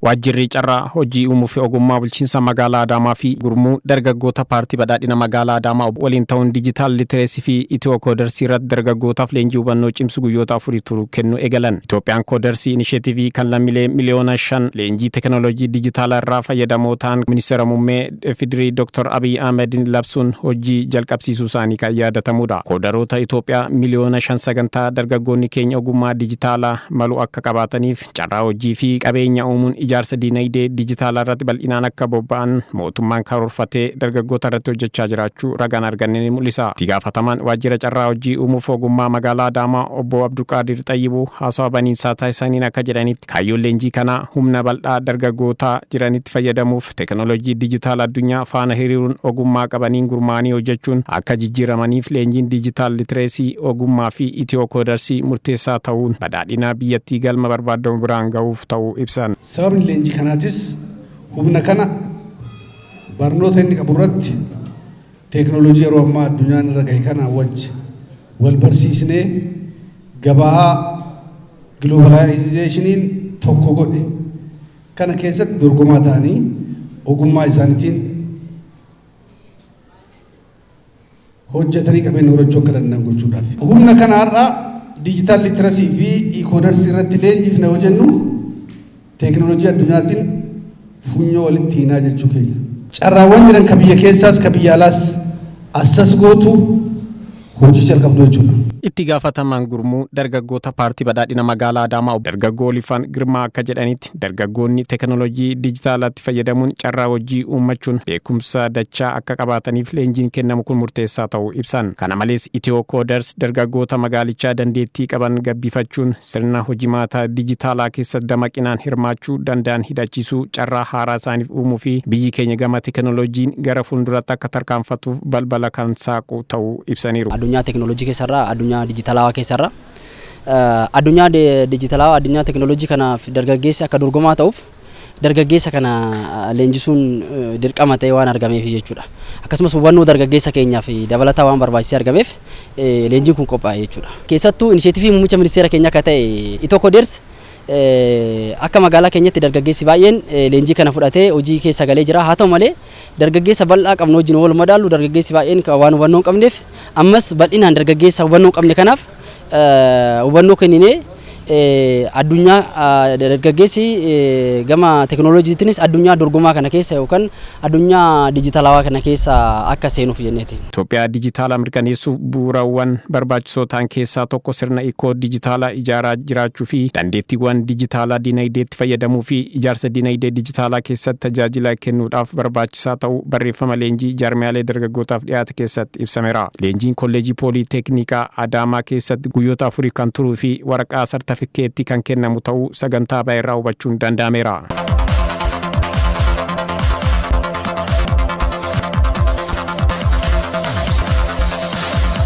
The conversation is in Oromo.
Waajjirri carraa hojii uumuu fi ogummaa bulchiinsa magaalaa Adaamaa fi gurmuu dargaggoota paartii badhaadhina magaalaa Adaamaa waliin ta'uun digital literacy fi Ethio Coders irratti dargaggootaaf leenjii hubannoo cimsu guyyoota 4 turu kennuu eegalan. Itoophiyaan Coders Initiative kan lammiilee 5 miliyoona leenjii teekinooloojii dijitaalaa irraa fayyadamoo ta'an ministeera muummee FDRI Dr. Abiy Ahmedin labsuun hojii jalqabsiisuu isaanii kan yaadatamudha. Koodaroota Itoophiyaa 5 miliyoona sagantaa dargaggoonni keenya ogummaa dijitaalaa malu akka qabaataniif carraa hojii fi qabeenya uumuun ijaarsa diinagdee dijitaalaa irratti bal'inaan akka bobba'an mootummaan karoorfatee dargaggoota irratti hojjechaa jiraachuu ragaan arganne ni mul'isa. Itti gaafatamaan waajjira carraa hojii uumuuf ogummaa magaalaa Adaamaa obbo Abdulqaadir Xayyibuu haasawaa baniinsaa taasisaniin akka jedhanitti, kaayyoon leenjii kanaa humna bal'aa dargaggootaa jiranitti fayyadamuuf teekinooloojii dijitaala addunyaa faana hiriiruun ogummaa qabaniin gurmaa'anii hojjechuun akka jijjiiramaniif leenjiin digital literacy, ogummaa fi Ethio Coders murteessaa ta'uun badhaadhina biyyattii galma barbaadamu biraan ga'uuf ta'uu ibsan. Sababni leenjii kanaatis humna kana barnoota inni qabu irratti teekinooloojii yeroo ammaa addunyaan irra gahe kana wajji wal barsiisnee gabaa globalizationiin tokko godhe kana keessatti dorgomaa ta'anii ogummaa isaaniitiin hojjetanii qabeenya horachuu akka danda'an gochuudhaaf. Humna kana har'a digital literacy fi e-coders irratti leenjifne yoo jennu, teekinooloojii addunyaatiin funyoo walitti hiinaa jechuu keenya. Carraawwan jiran ka biyya keessaas ka biyya alaas assas gootu hojii jalqabdu jechuudha. Itti gaafatamaan gurmuu dargaggoota paartii badhaadhina magaalaa Adaamaa dargaggoo Olifaan Girmaa akka jedhanitti, dargaggoonni teekinooloojii dijitaalaatti fayyadamuun carraa hojii uummachuun beekumsa dachaa akka qabaataniif leenjiin kennamu kun murteessaa ta'uu ibsan. Kana malees, Ethio Coders dargaggoota magaalichaa dandeettii qaban gabbifachuun sirna hojimaataa dijitaalaa keessatti dammaqinaan hirmaachuu danda'an hidhachiisuu, carraa haaraa isaaniif uumuu fi biyyi keenya gama teekinooloojiin gara fuulduratti akka tarkaanfatuuf balbala kan saaqu ta'uu ibsaniiru. Addunyaa teekinooloojii keessarraa, addunyaa dijitaalawaa keessarra, addunyaa dijitaalawaa, addunyaa teekinooloojii kanaaf dargaggeessi akka dorgomaa ta'uuf dargaggeessa kana leenjisuun dirqama ta'e waan argameef jechuudha. Akkasumas hubannoo dargaggeessa keenyaaf dabalataa waan barbaachisee argameef leenjiin kun qophaa'e jechuudha. Keessattuu initiative muummicha ministeera keenya akka ta'e Ethio Coders akka magaalaa keenyatti dargaggeessi baay'een leenjii kana fudhatee hojii keessa galee jira. Haa ta'u malee, dargaggeessa bal'aa qabnu wajjin wal madaallu dargaggeessi baay'een waan hubannoo hin qabneef, ammas bal'inaan dargaggeessa hubannoo hin qabne kanaaf hubannoo kenninee addunyaa dargaggeessi gama teekinooloojiitiinis addunyaa dorgomaa kana keessa yookaan addunyaa dijitaalawaa kana keessa akka seenuuf jenneeti. Itoophiyaa dijitaalaa mirkaneessuuf bu'uurawwan barbaachisoo ta'an keessaa tokko sirna ikoo dijitaalaa ijaaraa jiraachuu fi dandeettiiwwan dijitaalaa dinagdeetti fayyadamuu fi ijaarsa dinagdee dijitaalaa keessatti tajaajila kennuudhaaf barbaachisaa ta'uu barreeffama leenjii jaarmiyaalee dargaggootaaf dhiyaate keessatti ibsameera. Leenjiin kolleejii poolii teeknikaa Adaamaa keessatti guyyoota 4 kan turuu fi waraqaa sartifikkeettii kan kennamu ta'uu sagantaa ba'e irraa hubachuun danda'ameera.